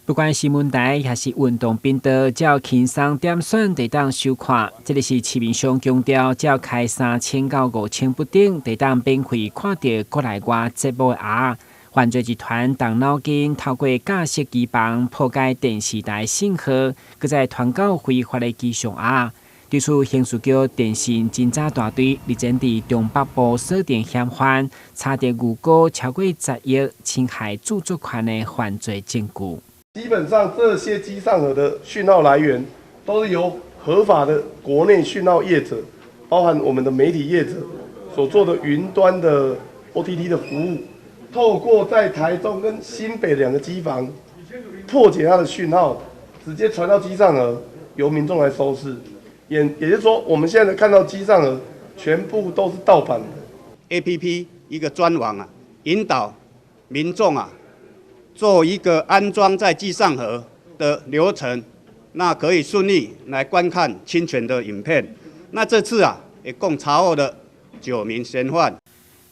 不管新聞台抑是運動頻道，只要輕鬆點選就會當收看。這个是市面上強調，只要開3000到5000不等，就會當免費看著國內外節目的鴨。犯罪集團動腦筋，透過架設機房破解電視台信號，閣再傳到非法的機上鴨。對此，刑事局電信偵查大隊日前佇中北部鎖定嫌犯，查著預估超過10億侵害著作權的犯罪證據。基本上這些機上盒的訊號來源，都是由合法的國內訊號業者，包含我們的媒體業者所做的雲端的 OTT 的服務，透過在台中跟新北兩個機房破解它的訊號，直接傳到機上盒，由民眾來收視。也就是說，我們現在看到機上盒全部都是盜版的。 APP 一個專網啊，引導民眾啊，做一個安裝在機上盒的流程，那可以順利來觀看侵權的影片。那這次啊，也共查獲了9名嫌犯。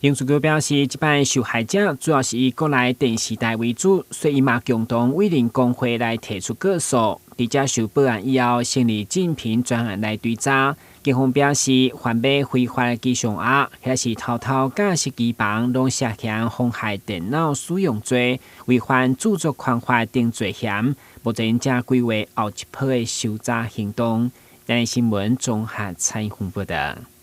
刑事局表示，這擺受害者主要是以國內電視台為主，所以嘛共同委任公會來提出告訴。佇接受報案以後，成立偵評專案來追查。警方表示，販賣非法機上盒，或是偷偷架設機房，攏涉嫌妨害電腦使用罪、違反著作權法等罪嫌。目前正規劃後一波的搜查行動。台視新聞綜合採訪報導。